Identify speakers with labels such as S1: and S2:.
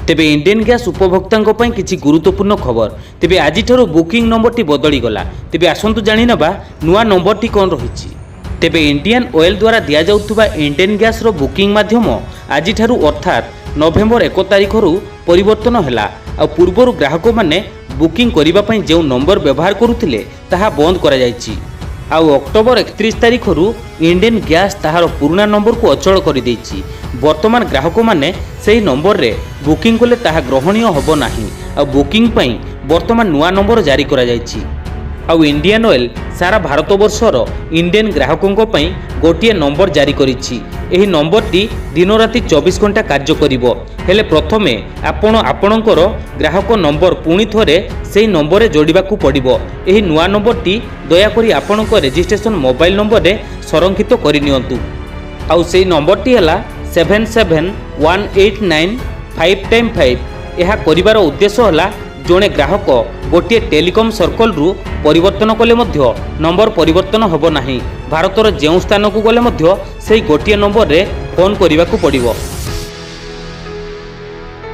S1: ତେବେ ଇଣ୍ଡେନ୍ ଗ୍ୟାସ୍ ଉପଭୋକ୍ତାଙ୍କ ପାଇଁ କିଛି ଗୁରୁତ୍ୱପୂର୍ଣ୍ଣ ଖବର। ତେବେ ଆଜିଠାରୁ ବୁକିଂ ନମ୍ବରଟି ବଦଳିଗଲା। ତେବେ ଆସନ୍ତୁ ଜାଣିନେବା ନୂଆ ନମ୍ବରଟି କ'ଣ ରହିଛି। ତେବେ ଇଣ୍ଡିଆନ୍ ଅଏଲ୍ ଦ୍ୱାରା ଦିଆଯାଉଥିବା ଇଣ୍ଡେନ୍ ଗ୍ୟାସ୍ର ବୁକିଂ ମାଧ୍ୟମ ଆଜିଠାରୁ, ଅର୍ଥାତ୍ ନଭେମ୍ବର 1 ତାରିଖରୁ ପରିବର୍ତ୍ତନ ହେଲା। ଆଉ ପୂର୍ବରୁ ଗ୍ରାହକମାନେ ବୁକିଂ କରିବା ପାଇଁ ଯେଉଁ ନମ୍ବର ବ୍ୟବହାର କରୁଥିଲେ, ତାହା ବନ୍ଦ କରାଯାଇଛି। ଆଉ ଅକ୍ଟୋବର 31 ତାରିଖରୁ ଇଣ୍ଡେନ୍ ଗ୍ୟାସ୍ ତାହାର ପୁରୁଣା ନମ୍ବରକୁ ଅଚଳ କରିଦେଇଛି। ବର୍ତ୍ତମାନ ଗ୍ରାହକମାନେ ସେହି ନମ୍ବରରେ ବୁକିଂ କଲେ ତାହା ଗ୍ରହଣୀୟ ହେବ ନାହିଁ। ଆଉ ବୁକିଂ ପାଇଁ ବର୍ତ୍ତମାନ ନୂଆ ନମ୍ବର ଜାରି କରାଯାଇଛି। ଆଉ ଇଣ୍ଡିଆନ୍ ଅଏଲ୍ ସାରା ଭାରତବର୍ଷର ଇଣ୍ଡେନ୍ ଗ୍ରାହକଙ୍କ ପାଇଁ ଗୋଟିଏ ନମ୍ବର ଜାରି କରିଛି। ଏହି ନମ୍ବରଟି ଦିନରାତି 24 ଘଣ୍ଟା କାର୍ଯ୍ୟ କରିବ। ହେଲେ ପ୍ରଥମେ ଆପଣ ଆପଣଙ୍କର ଗ୍ରାହକ ନମ୍ବର ପୁଣି ଥରେ ସେହି ନମ୍ବରରେ ଯୋଡ଼ିବାକୁ ପଡ଼ିବ। ଏହି ନୂଆ ନମ୍ବରଟି ଦୟାକରି ଆପଣଙ୍କ ରେଜିଷ୍ଟ୍ରେସନ ମୋବାଇଲ ନମ୍ବରରେ ସଂରକ୍ଷିତ କରିନିଅନ୍ତୁ। ଆଉ ସେଇ ନମ୍ବରଟି ହେଲା 77189555। ଏହା କରିବାର ଉଦ୍ଦେଶ୍ୟ ହେଲା, ଜଣେ ଗ୍ରାହକ ଗୋଟିଏ ଟେଲିକମ୍ ସର୍କଲରୁ ପରିବର୍ତ୍ତନ କଲେ ମଧ୍ୟ ନମ୍ବର ପରିବର୍ତ୍ତନ ହେବ ନାହିଁ। ଭାରତର ଯେଉଁ ସ୍ଥାନକୁ ଗଲେ ମଧ୍ୟ ସେହି ଗୋଟିଏ ନମ୍ବରରେ ଫୋନ୍ କରିବାକୁ ପଡ଼ିବ।